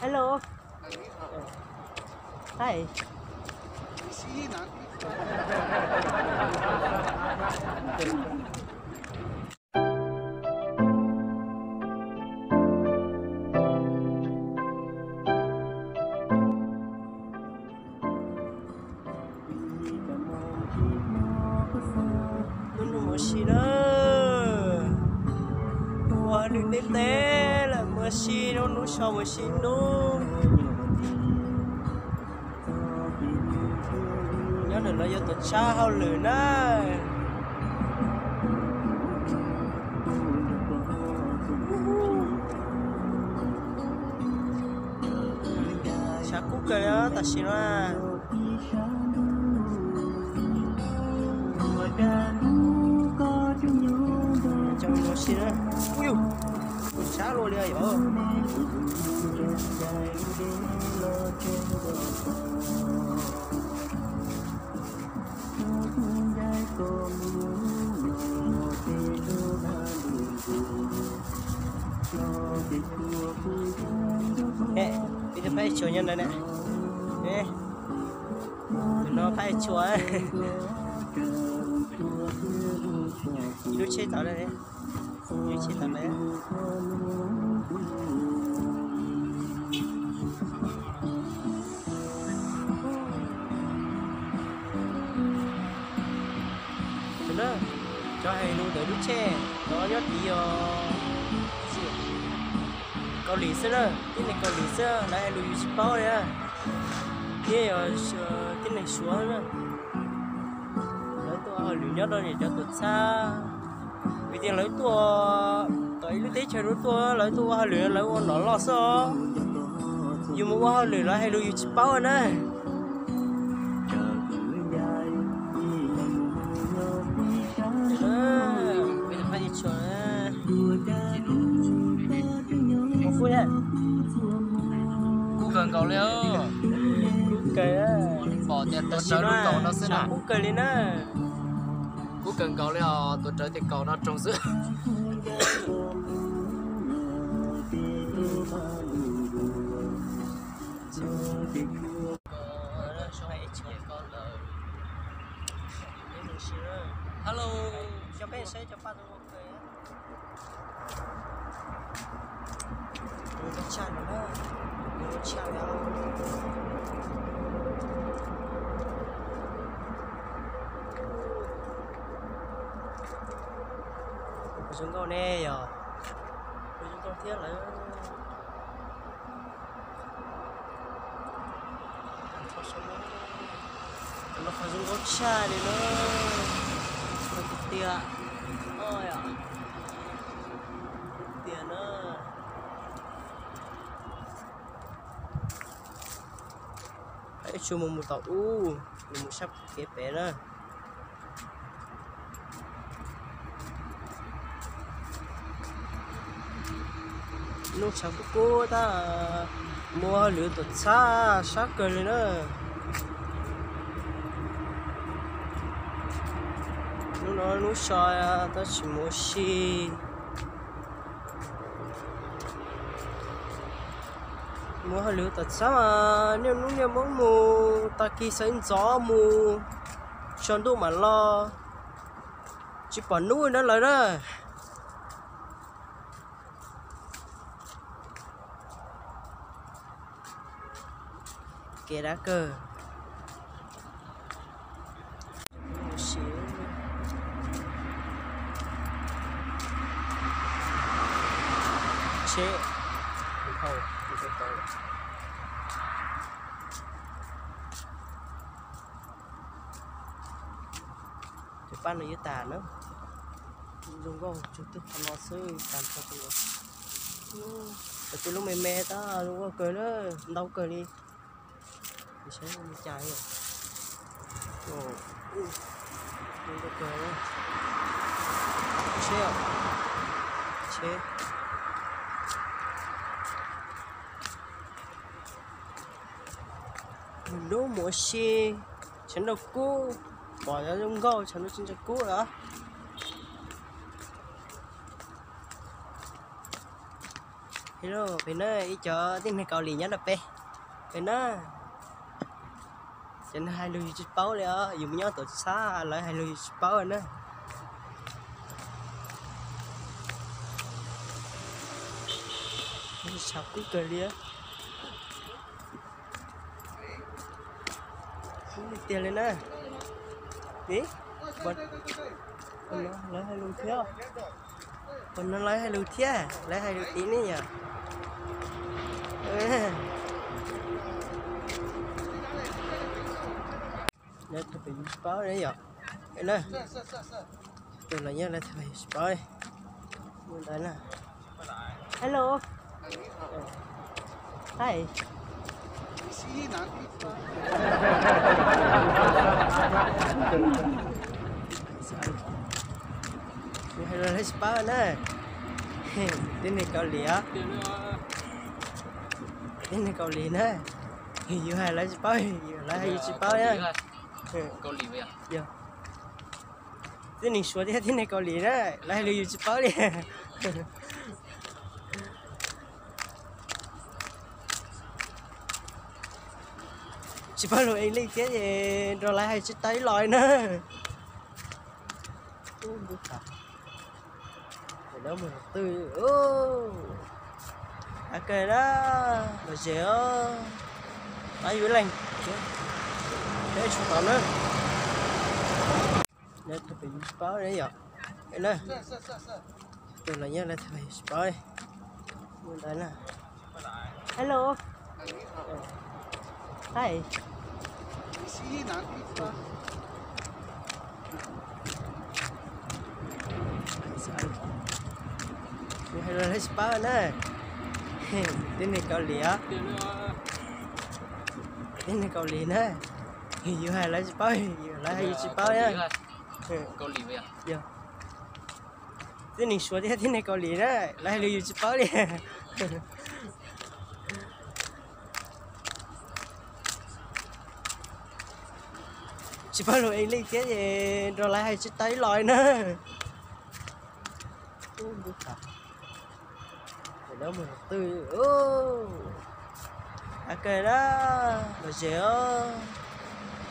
Hello. Hi. Hnub no mus ua si na, ua hauj lwm ntev ntev lawm, mus ua si, hnub no so mus ua si hnub. Nyob ntawm no yuav tuaj tshaj hauj lwm na. Tshav kub kawg li tam sim no. Cov mus si na. Ub yus, tus sab luaj li yom. Peb phaib tshuaj nyob ntawd ne. Tus no phaib tshuaj. Lub tsheb tod, lub tsheb tod. Cov hais lus ntawm lub tsheb no nyob tid yog Kaus Lim xwb na, tib neeg Kaus Lim xwb, lawv hais lus yus tsis paub li na. Thiab yog tib neeg Suav na, lawv tuaj ua hauj lwm nyob rau cov tuam txhab, vim tias lawv tuaj tom ib lub teb chaws rau tuaj, lawv tuaj ua hauj lwm lawv ua nom loj xwb os. Yus mus ua hauj lwm lawv hais lus yus tsis paub na. Kub kawg nkaus li. Pom tias tuav rawv lub kaus no xwb na. Kub kawg li na. Kub kawg nkaus li os, tuav rawv tej kaus no roog xwb. Hello, cov peb saib cov paj tua kawg. Tshaj no, tshaj no. Zoo nkauj ne yog, zoo nkauj thiab lawm. Cov no qhov zoo nkauj tshaj li na. Tiag tiag, tiag na. Peb tsuas mus mus tom ub, nws mus sab kev pem na. Nub tshav kub kub tab, mus hauj lwm tuam txhab sab kawg li na. Nub no nub so tab sis mus ua si. Mus hauj lwm tuam txhab mas niaj hnub niaj hmo mus, tag kis sawv ntxov mus, tsaus ntuj mam los, tsis pom nub na lawm na. Kev dab kawg. Tsheb, tus paj no yuav tas na. Zoo nkauj tsuag twg qhov no xwb, tas nrho tus no. Cov lub me me tab zoo nkauj kawg na, ntau kawg li. Saib li cas, zoo nkauj kawg. Tsheb, tsheb. Lub mus ua si, tshav ntuj kub, pom zoo nkauj, tshav ntuj tsis ntsaj kub lawm. Pem na, ib cov tib neeg Kaus Lim nyob rau pem. Pem na, cov neeg hais lus yus tsis paub li os, yus mus nyob tuam txhab lawv hais lus yus tsis paub na. Tshav kub kawg li. Kub li tiag li na. Ib, lawv hais lus thiab. Puas no lawv hais lus thiab, lawv hais lus tid ne yom. Lawv thaij pem yus tsis paub ne yom. Tus los nyob lawv thaij pem yus tsis paub. Mus ntawd na. Hello. Hi. Mus hais lus lawv tsis paub na. Tib neeg Kaus Lim os. Tib neeg Kaus Lim na. Yus hais lawv tsis paub, lawv hais yus tsis paub na. Yog tib neeg Suav thiab tib neeg Kaus Lim na, lawv hais lus yus tsis paub li. Tsis paub lus English thiab es nrog lawv hais tsis tau ib los na. Ub, ntub tas. Lawv mus qhov twg? Av kawg na, lom zem os. Pab yus leej, peb tshuav tod na. Lawv thaij pem yus tsis paub ne yom. Tus los nyob lawv thaij pem yus tsis paub. Mus ntawd na. Hello. Hi. Mus hais lus lawv tsis paub na. Tib neeg Kaus Lim os. Tib neeg Kaus Lim na. Yus hais lawv tsis paub, lawv hais yus tsis paub na. Yog tib neeg Suav thiab tib neeg Kaus Lim na, lawv hais lus yus tsis paub li. Tsis paub lus English thiab es nrog lawv hais tsis tau ib los na. Ub, ntub tas. Lawv mus qhov twg? Av kawg na, lom zem os.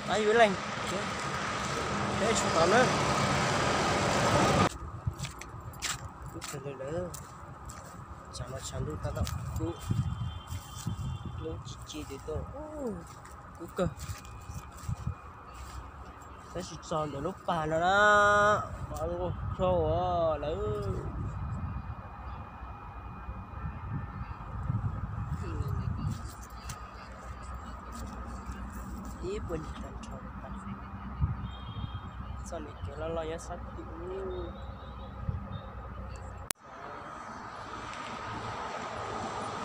Pab yus leej, peb tshuav tod na. Kub kawg li lawm. Tshav no tshav ntuj tab tom kub, lub ci ci tis tuaj, kub kawg. Tab sis txog ntawm lub pas no na, mas nquag rau lawm. Ib puas nyuag tag nrho, txoj niag kev loj loj nyob sab tim ub.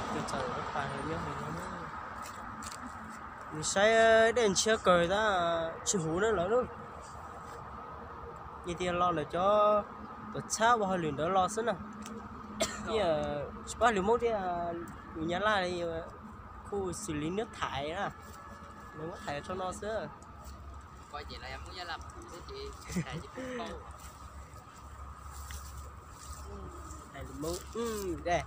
Tus txawm lub pas nyob hauv no, nws saib dej ntshiab kawg tab tsis huv na lawv lub. Yog tias los lawm cov tuam txhab ua hauj lwm ntawd los xwb na. Tsis paub lus Hmoob thiab, lus Nyab Laj li khu xws li niab thaiv na, lawv muab thaiv rau no xwb. Hais lus Hmoob de.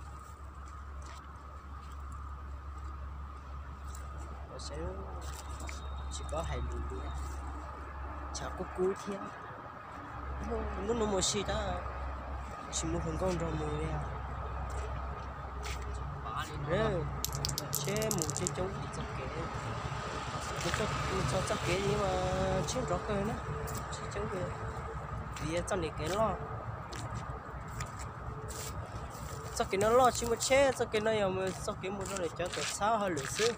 Tsis paub hais lus li, tshav kub kub thiab. Hnub no mus si tab tsis muaj hluas nkauj nrog mus li. Tsheb mus coob coob txoj kev, mus txog txoj kev mas tsheb nrov kawg na, tsheb coob kawg. Vim txoj niag kev loj, txoj kev no loj tsis muaj tsheb, txoj kev no yog txoj kev mus rau lawv cov tuam txhab hauj lwm xwb,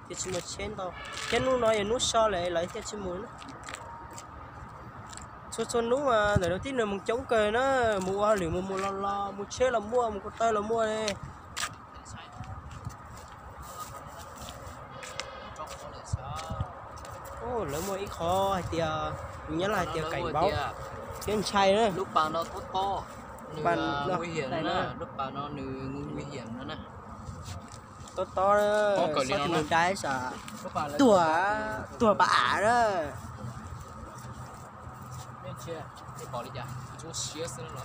thiaj tsis muaj tsheb ntau. Thiab hnub no yog hnub so lawm lawv thiaj tsis mus na. Txhua txhua hnub mas ntawm no tib neeg mus coob kawg na, mus ua hauj lwm mus mus los los, mus tsheb los muaj, mus ko taw los muaj li. Lawv muaj ib qho hais tias, yus Nyab Laj hais tias cảnh báo thiab ntshai na. Lub pas no tob tob, nws nguy hiểm no na, lub pas no nws nguy hiểm no na. Tob tob, xob tsis mus dai sav, tuag, tuag pas av na.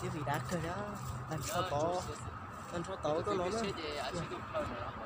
Twb vim dab kawg na, tag nrho pov. Tau nrho tau tuaj no na.